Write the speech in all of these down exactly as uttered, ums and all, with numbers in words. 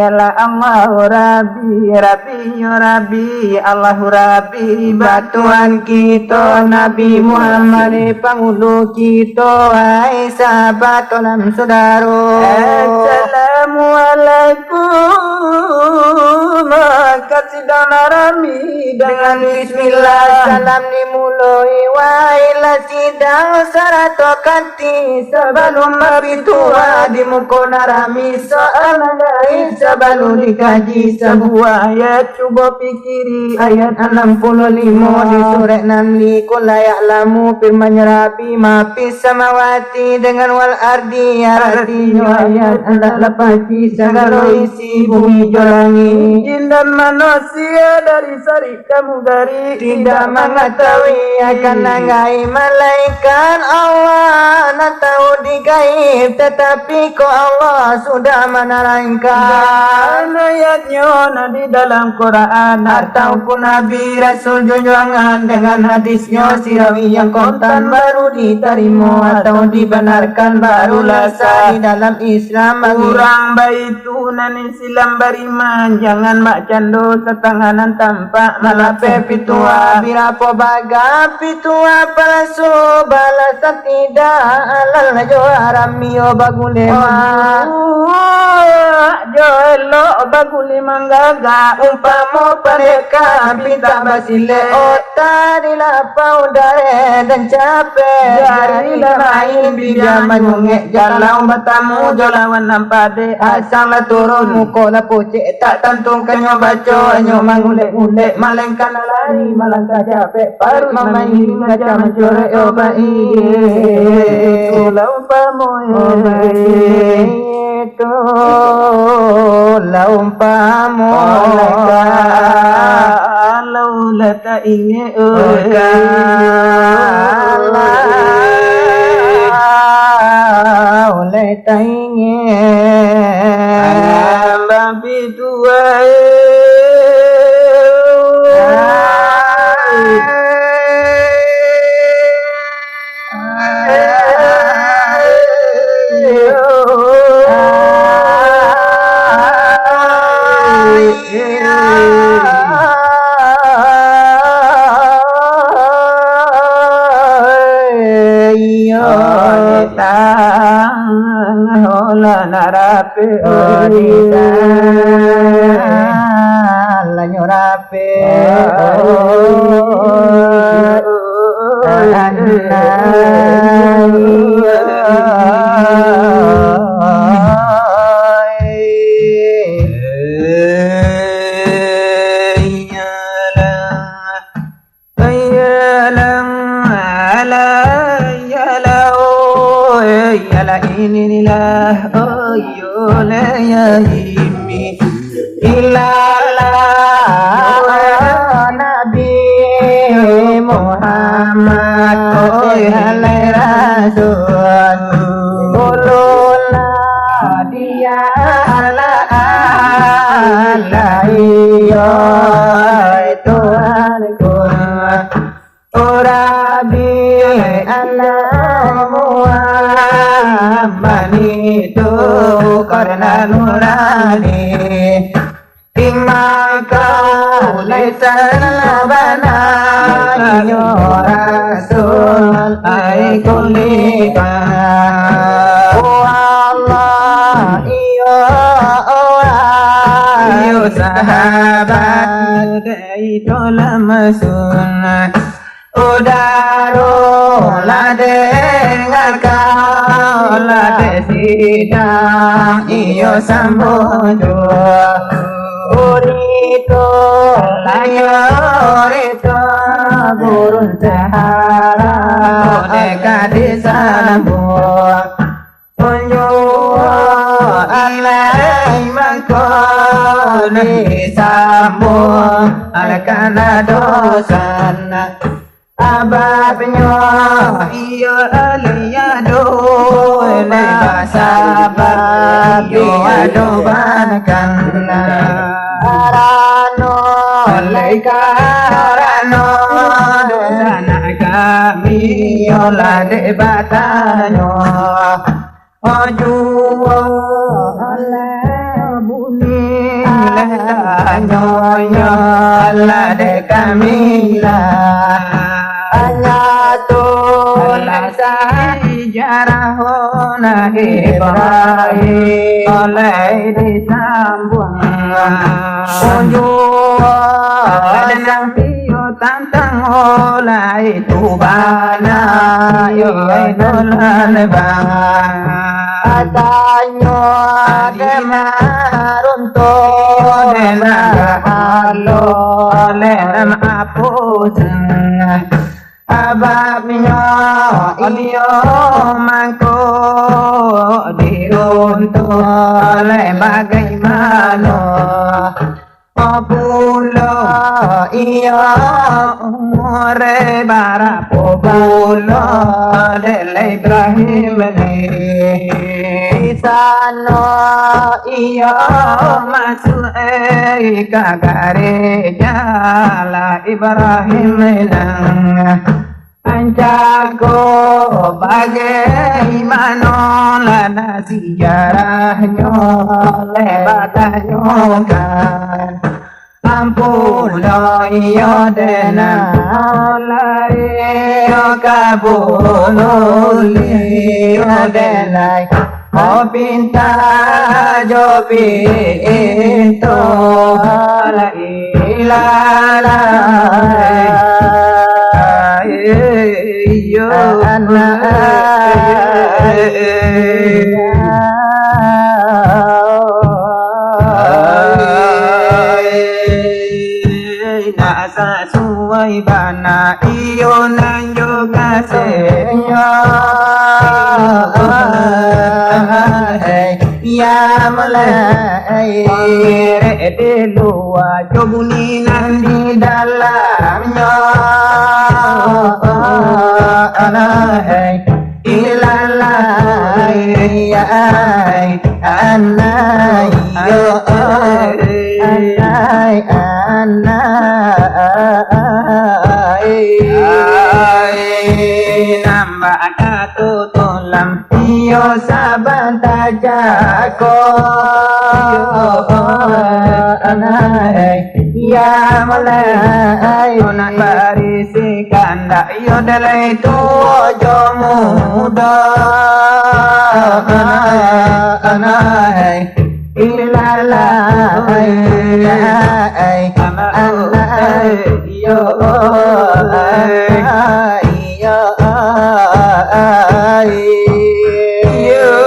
Iyalah Allahu Rabbi, Rabbinyo Rabbi, Allahu Rabbi, ba Tuhan kito, Nabi Muhammad, pangulu kito, ai sahabat, tuan sudaro. Assalamualaikum. Maka sidang narami dengan bismillah, salam dimuloi, wailah sidang sarato kanti, sabalun bapituah di muko narami, soal nan gaib sabalun dikaji, sabuah ayat cubo pikiri, ayat anam puluah limo di surek Namli, Qul la ya'lamu, firman-Nyo Rabbi, ma fis samawati dengan wal ardi, aratinyo ayat andak lapaki sagalo isi bumi jo langik. Jin dan manusia dari sarik kamu dari tidak mangatahui akan nan gaib, malainkan Allah nan tahu di gaib, tatapi ko Allah sudah manarangkan. Dan ayatnyo nan di dalam Quran, atau pun Nabi Rasul junjuangan, dengan hadisnyo si rawi yang kontan baru ditarimo atau dibanarkan, barulah sah di dalam Islam bagi urang baitu nan Islam bariman. Jangan bakcando satangah nan tampak malapeh pituah. Birapo bagai pituah palasu, balasan tidak halal jo haram, iyo baguleh ma-, jo elok baguleh manggagak. Umpamo pandeka pintak basilek, otak di lapau dareh dan capek, jari lah main bibia manyungek. Kalau batamu jo lawan nan padeh, asang lah turun, muko lah pucek, tak tantu kanyo baco, hanyo mangulek-ngulek, malainkan lah lari, malangkah capek, paruik mamangin, gajah mancorek, oh baitu lah umpamo, oh baitu lah umpamo, oh, kalau lah taingek, oh, kalau lah taingek. Alam babi tuai. Iyo, di tangah olah narapi, oh, di tangah lanyo rapi, oh, Iyalah, iyalah, alah, iyalah, oh, iyalah, inilah, oh, iyolah, ya, ini. Ilalah, Nabi Muhammad, oh, iyalah, Rasul. Ulunlah dialah, alah, iyo, Tuhanku. Oh Rabbi, anak Muhammad itu Karena nurani. Imam kau lai sabana, iyo Rasul ai kuliban. Oh Allah, iyo Allah, iyo sahabat, itu lah maksudna. Udaro lah dek ngakau, lah dek sidang iyo sambuang tu. Urito lah iyo urito, burung tahara dek ka disambuang. Unjuak alai mangko disambuang, alai kana dosan. Sababnyo iyo alai ado, lai basabab iyo ado bakana. Karano, lai karano, dosan kami iyo lah dek batanyo. Ojuo lah bunyi lah tanyonyo, lah dek kami lah. Nyato lah sajarah, oh, Nabi Ibrahim, oleh disambuang. Ojuo lah sambio tantang oleh tu bana, yo, dolan bang. Katanyo dek maruntuh, dek nan galo, dek nan apuih. Sababnyo iyo mangko diruntuh, lai bagaimano pulo iyo umur, barapo pulo dek Ibrahim ni. Di sano iyo masuak ka gareja lah Ibrahim nan. Ancako bagaimano lah sijarahnyo, lai batanyokan. Ampulo iyo dek nan lai iyo kabun, iyo dek lai. Oh, pinta jo pinto, la ilaha, iyo, anak, nak sasuai bana iyo nan jo kasehnyo. Hei, ya mulai pangerek di lua jo bunyi nan di dalamnyo. Hei, ilalai, ai, anai, yo, anai, anai. Ai, nambah katutulam, iyo sabanta jako. Anai, ya mulai, nak barisi kandak iyo dalai tuo jo mudo. Anai, ilalai, ai, anai, yo, ai, yo, ai, yo,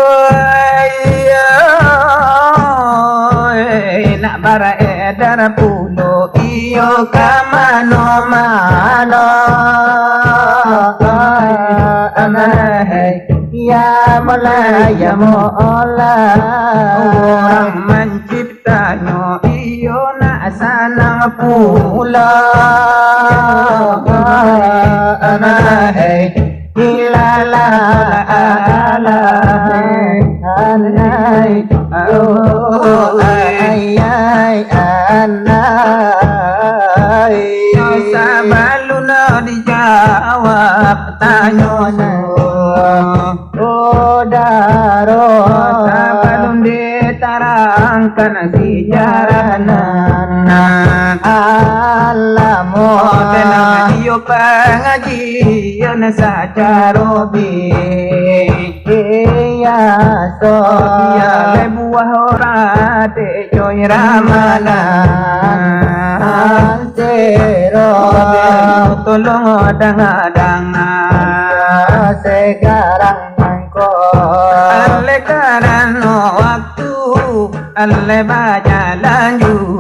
ai, yo, ai, nak baraedar pulo iyo ka mano-mano. Anai, ya mulai, ya mulai. Urang manciptanyo iyo nak sanang pulo. Anai, ilalai, anai, oh, ai, ai, anai. Sabalun dijawab tanyonyo, oh, daro, sabalun Tarangkan sajarah nan alamo. Tenang, iyo pangajian sacaro bi-, biaso. Bialah buah ora dek coy ramalan sero. Tolong danga-danga. Sakarang nangko. Oleh karano waktu, oleh bajalan ju.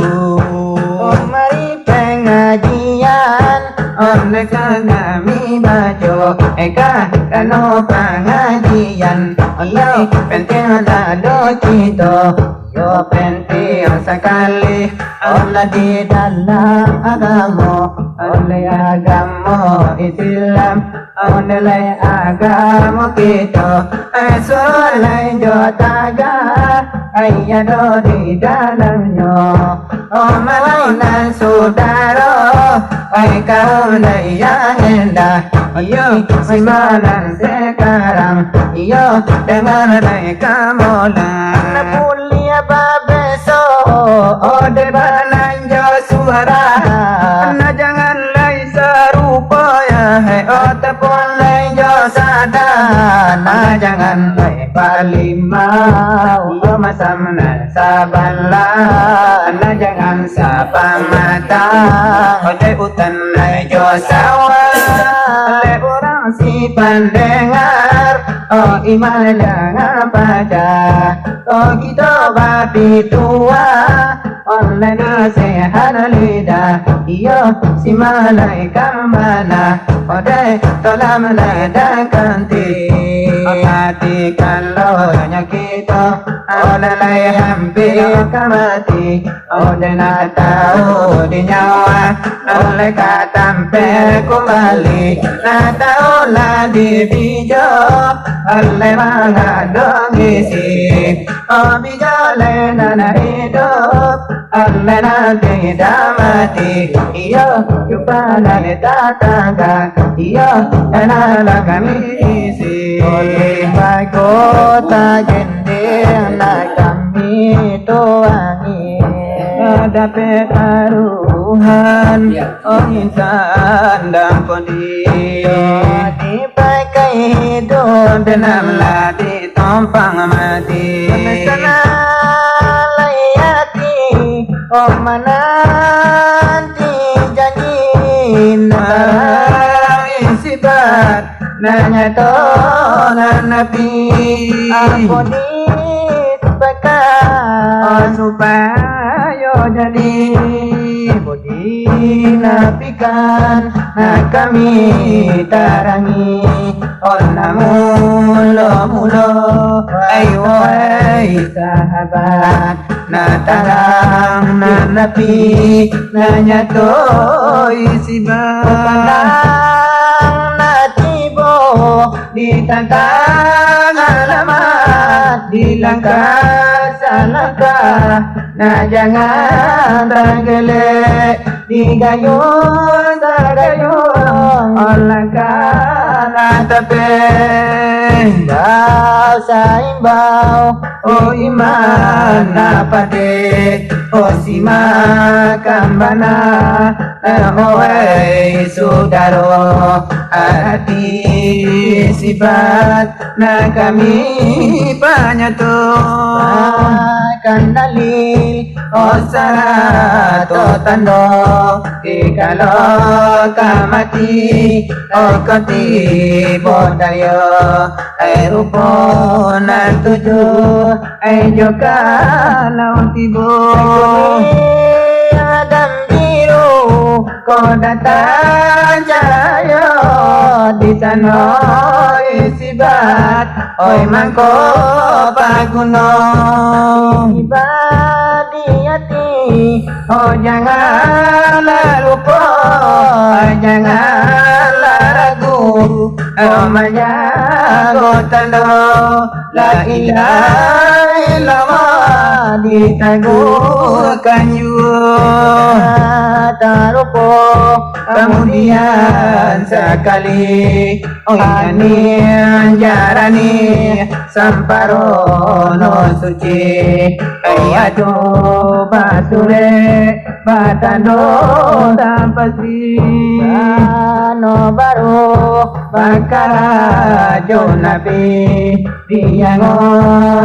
Mari pangajian, oleh ka kami baco. Eka kano pangajian, oleh penting lado kito. Yo penting sakali, oleh di dalam agamo, oleh agamo Islam. Ondeh lai agamo kito, eh, sulai jo taga, ai ado di dalamnyo. Oh, malainan sudaro, ai kaum lai yang indah. Iyo, simalam sekarang, iyo, dengar lai kamolan. Nak buliah babeso, oh, dek banan jo suara. Nah, jangan lai sarupo, ya, hai, oh, tepun lai jo sada. Nah, jangan lai balimau, oh, masam nan sabalah. Nah, jangan sapamatang, oh, dek utan lai jo sawah. Lai urang si pandengar, oh, iman jangan pacah. Oh, kito bapituah, oleh nasehat lidah, iyo, si malaikat manah, odeh, tolam lidah kanti. Hati kalau nyo kito, oleh lai hampir ka mati, odeh nak tahu di nyawa, oleh ka tampek kumbali, nak tahu lah di bijo, oleh mangadong isi. Oh, bijo lai nan iduik, alai nan tidak mati. Iyo, cuba lai tatangga. Iyo, tanahlah kami isi. Oleh bago tagendeng, nak kami tuangi. Dapek taruhan, oh, insan dan kondisi. Dipakai hidup, denamlah di tompang mati. Menyesal lai ati, oh, mananti janji. Marai sibat, nan nyato nan napi. Apo disepakat, oh, supayo jadi. Dinapikan, nak kami tarangi, oh, nak mulo-mulo, ai, wahai sahabat, nak tarang, nak napi, nak nyato isi ba. Pandang nak tibo, ditantang alamat, di langkah salangkah, nah, jangan tagelek, digayung sagayung, oh, langkah lah tapek. Imbau saimbau, oh, iman nan padek, oh, simakan bana, eh, oi sudaro, ati sibat nan kami panyato. Bahkan dalil, oh, sarato tando, dikalo ka mati, oh, ka tibo dayo, ai rupo nan tuju, ai jo kalau tibo. Dunia dan biru, ko datang cahayo, di sano isibat, oi mangko paguno. Ibadah di ati, oh, janganlah lupo, janganlah ragu, oh, manjago tando, la ilaha illallah, Ditaguhkan juo tarupo, kamudian sakali, oi janiah jaranih, samparono suci, oi ado basurek, batando tapasi, ano baru bakarajo Nabi. Di nyango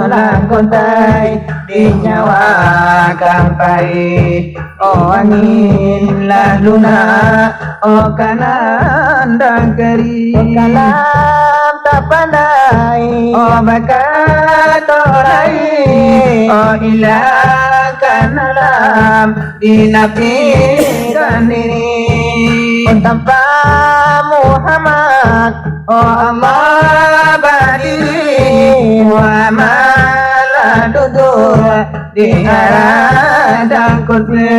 lah kotai, di nyawa kampai. Oh angin lah lunak, oh kanandang kari. Oh kalam tapandai. Oh bakato lai, oh ilangkan alam, dinafikan diri. Oh tanpa Muhammad, oh Allah badiri, Muhammad lah duduak di aradang kursi.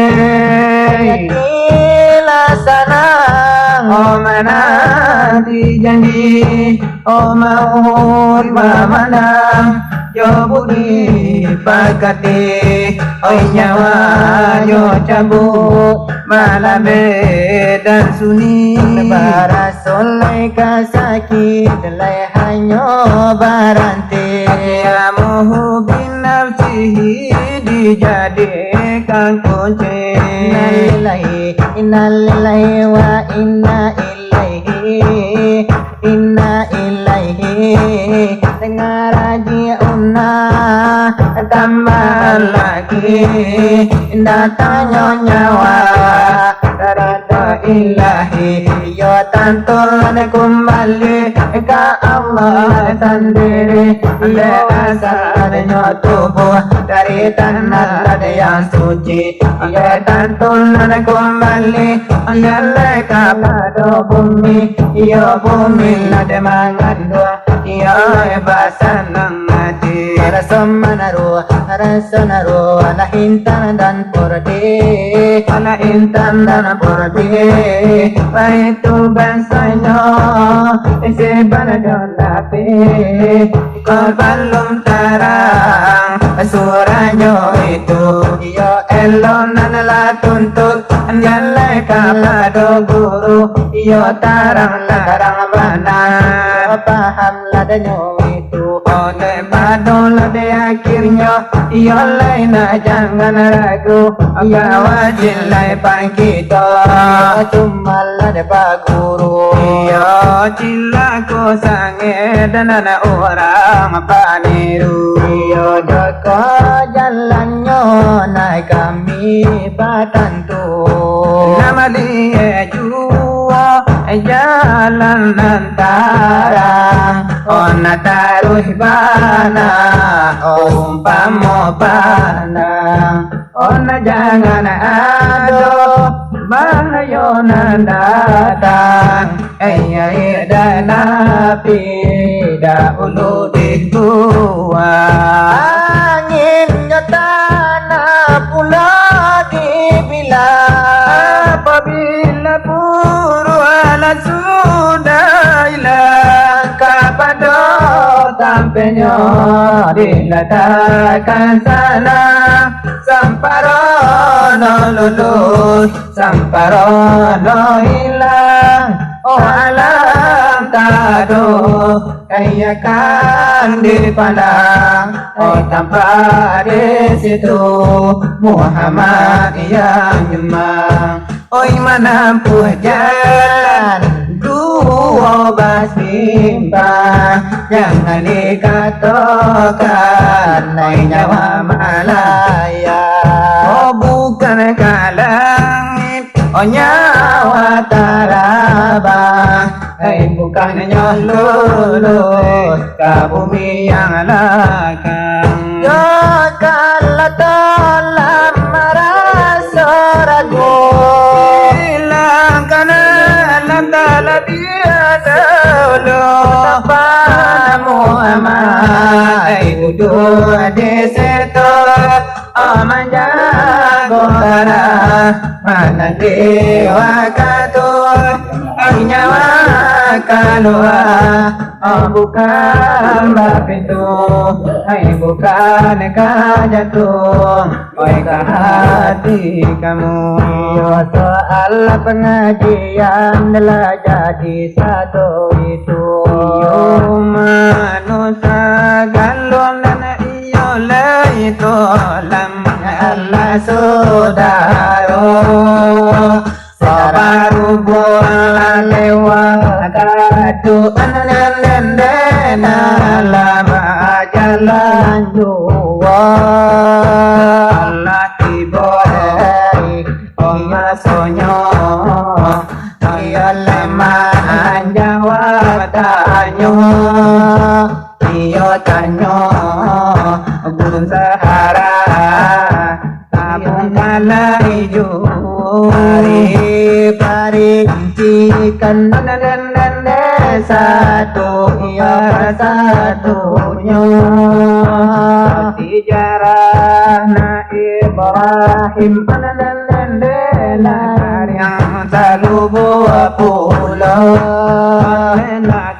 Yakinlah sanang, oh mananti janji, oh mauik mamandang, jo budi pakati, oi nyawa jo cabuak, malabeh dan sunyi. Baraso lai ka sakik, lai hanyo baranti. Amuhu binafsihi dijadikan kunci. Innalillahi, innalillahi wa inna ilaihi, inna ilaihi raji'un. Tambah lagi datangnyo nyawa, rida ilahi, iyo tantu kumbali ka Allah sandiri. Iyo asalnyo tubuah dari tanah nan suci, iyo tantu kumbali, iyo lai kapado bumi, iyo bumi nan manganduang, iyo basanang ati. Raso manaruah, raso naruah, anak intan dan pordi, anak intan dan pordi, baitu bansanyo, isi bana jo lapeh. Kok balum tarang suranyo itu, iyo elok nan lah tuntuik, jan lai kapado guru, iyo tarang-tarang bana, paham lah danyo itu. Oleh pado lah di akhirnyo, iyo lai nak jangan ragu, iyo wajib lai pangkito. Cuma lah di guru. Iyo cilako sangek dan anak urang paniru. Iyo doko jalannyo nai kami batantu. Nan maliek juo jalan nan tarang, oh nan taruih bana, oh umpamo pandang. Oh nan jangan ado bahayo nan datang, eh, aia dan api dahulu dibuang. Angin jo tanah pulo dibilang. Apabila buruah lah sudah ilang, kapado tampenyo dilatakkan sana. Samparono lulus, samparono ilang, oh alam taduh, kaiakan dipandang, oh tampak di situ Muhammad yang nyumbang. Oi manampuah jalan duo basimpang, jangan dikatokan, oi nyawa malayang. Oh bukan ka langik, oh nyawa tarabang, ai bukannyo lulus ka bumi yang lakang. Yo kalau dalam maraso ragu, ilang kana nan talabiah dahulu. Betapa Muhammad ai duduak di situ, oh manjago darah mananti wakatu, ai nyawa Kalua, bukan bapintu, ai bukan ka jatuah, oi ka hati kamu. Iyo soal pangajian lah jadi sado itu. Iyo mano sagalo nan iyo lai tolam Allah sudaro. Sabarubuang lewat katu, anan dendena lah bajalan juo. Alah tibo masonyo, iyo lah manjawab tanyo. Iyo tanyo Guru Sahara, tabung kalai ju. Pari, pari, cikan nan desa tu, iyo satunyo. Sejarah na Ibrahim nan dendena yang talubuah pulo.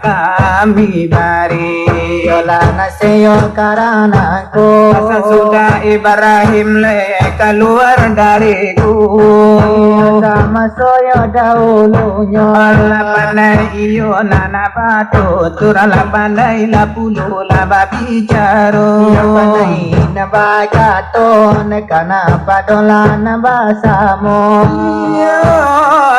Kami bari. Yolah nasio karana ko. Sasudah Ibrahim le kaluar dari gua. Samaso yo dahulunyo. Alah pandai iyo nan batutur, alah pandai lah pulo lah babicaro. Iyo pandai nan bakato, nan kana padolah nan basamo. Iyo,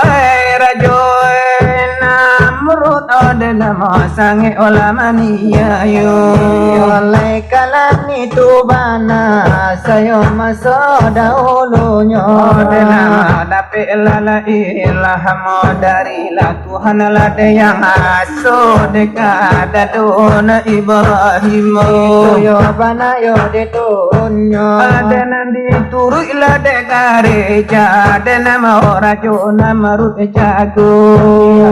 eh, rajo, eh, Namrud, oh, den namo sangik olah maniayo. Iyo, lai kalan itu bana, sayo maso dahulunyo. Oh, den namo dapek lah, lah ilham dari lah Tuhan lah dek yang aso dek ka dadon Ibrahim. Itu yo bana yo dek Tuhan nyo. Ada nan dituruik lah dek gareja, ada nama rajo Namrud jago.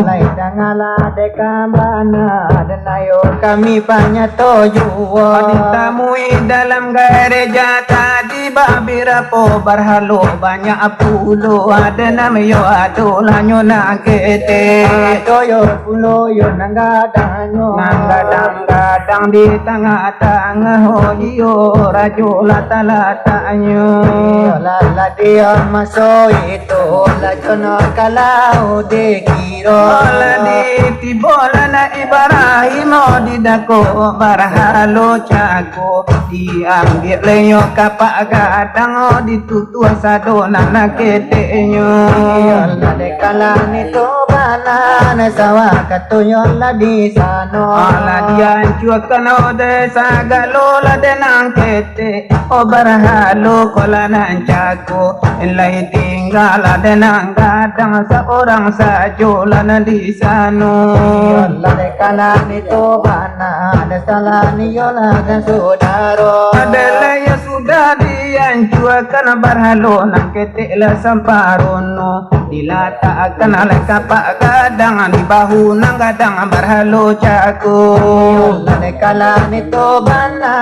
Lai dangalah dek ka bana, dan ayo kami panyato juo. Ditamui dalam gareja tadi babirapo barhalo banyak pulo, ada nan yo ado lah nyo nan ketek. Ado yo pulo yo nan gadangnyo. Nan gadang-gadang di tangah-tangah, oh iyo rajo lah talataknyo. Iyolah lah dia maso itu, lah jono kalau dikiro. Lah ditibo lah nak Ibrahim, oh di dako barhalo cako. Diambiak le nyo kapak gadang, oh di tutuah sado nan keteknyo. Iyolah dek kalan itu bana, sawah katuyo lah di sano. Alah diancuakan, oh dek sagalo lah dek nan ketek, oh barhalo ko lah nan cako. Lai tingga lah dek nan gadang, saurang sajo lah nan di sano. Iyolah dek kalan itu bana, dek salah niyo lah kan sudaro. Adalah yo sudah diancuakan barhalo nan ketek lah samparono, dilatakkan alai kapak gadang di bahu nan gadang barhalo cako. Iyolah dek kalan itu bana,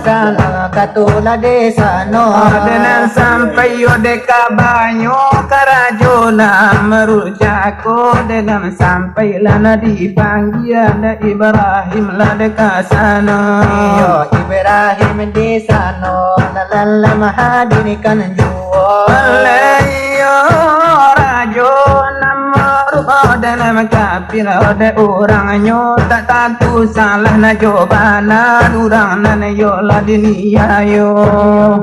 salah katulah di sano. Ada nan sampai yo dek kabanyo karajo Namrud cako, dek nan sampai lah nan dipanggia dek Ibrahim lah dek ka sano. Iyo, Ibrahim di sano, lah, lah, lah mahadirikan juo. Lah iyo, rajo Namrud, oh, dalam kafir, oh, dek urangnyo, tak tantu salah nan jo bana, urang nan yo lah diniayo.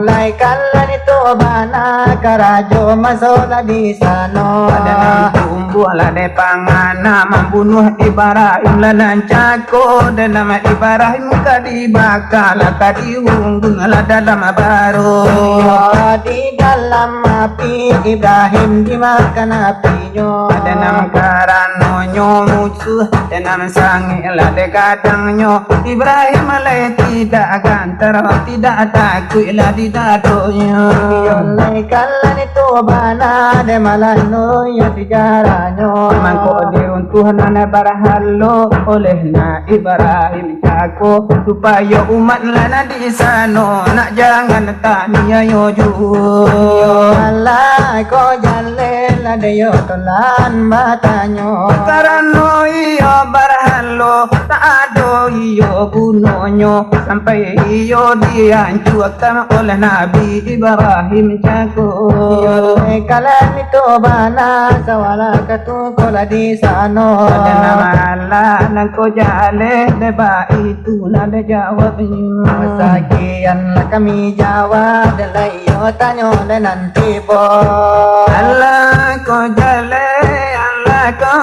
Lai kalan itu bana, karajo maso lah di sano. Ada nan tumbuah lah dek pangana, mambunuah Ibrahim lah nan cako, dan nama Ibrahim ka dibaka, lah ka diunggun lah dalam baro. Iyo, di dalam api Ibrahim dimakan apinyo. Ada nan karanonyo musuh, dan nan sangik lah dek gadangnyo. Ibrahim alai tidak gantar, tidak takuik lah di dadonyo. Iyo, lai kalan itu bana, dek malah nurun yo sijarahnyo. Mangko diruntuah nan barhalo oleh na Ibrahim cako, supayo umat lah nan di sano, nak jangan taniayo juo. Alah ko jaleh Lah diyo tulan batanyo. Karano iyo barhalo, tak ado iyo gunonyo, sampai iyo diancuakan oleh Nabi Ibrahim cako. Iyo, kalam itu bana, sawala katu ko lah di sano. Pada namalah nangko jaleh, deba itulah dijawabnyo. Sakian lah kami jawab, dan lah iyo tanyo, dan nan tibo. Alah ko jaleh, alah ko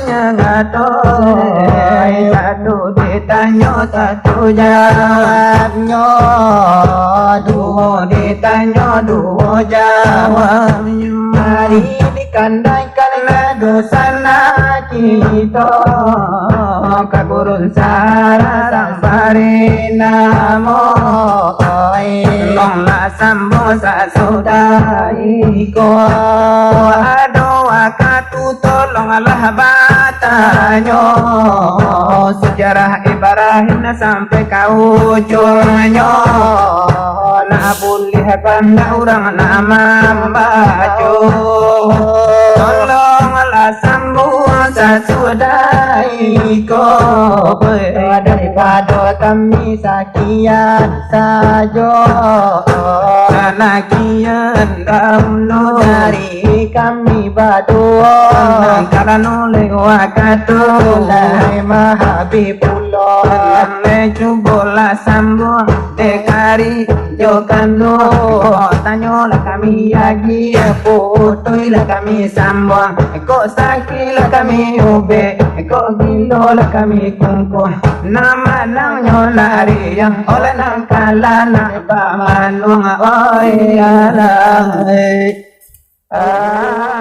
nyangato. Satu ditanyo, satu jawabnyo. Duo ditanyo, duo jawabnyo. Mari dikandaikan dosa nak kito. Ka gurun sara sampari namo. Oi. Tolonglah sambung sasudah iko. Ado wakatu tolonglah batanyo. Sejarah Ibrahim sampai ka ujungnyo. Nak buliah banyak urang nak mambaco. Tolonglah sambung sasudah iko. Daripado kami sakian sajo. Sakian dahulu dari kami baduo. Karano lewat wakatu. Lai mahabih pulo. Lai cubolah sambung dek ari jo kanduang. Kok tanyolah kami agi, putuihlah kami sambuang. Kok sakiklah kami ubek, kok gilolah kami kungkuang. Nan manangnyo nak riang, oleh nan kalah nak bamanuang. Oi, alah. Ah.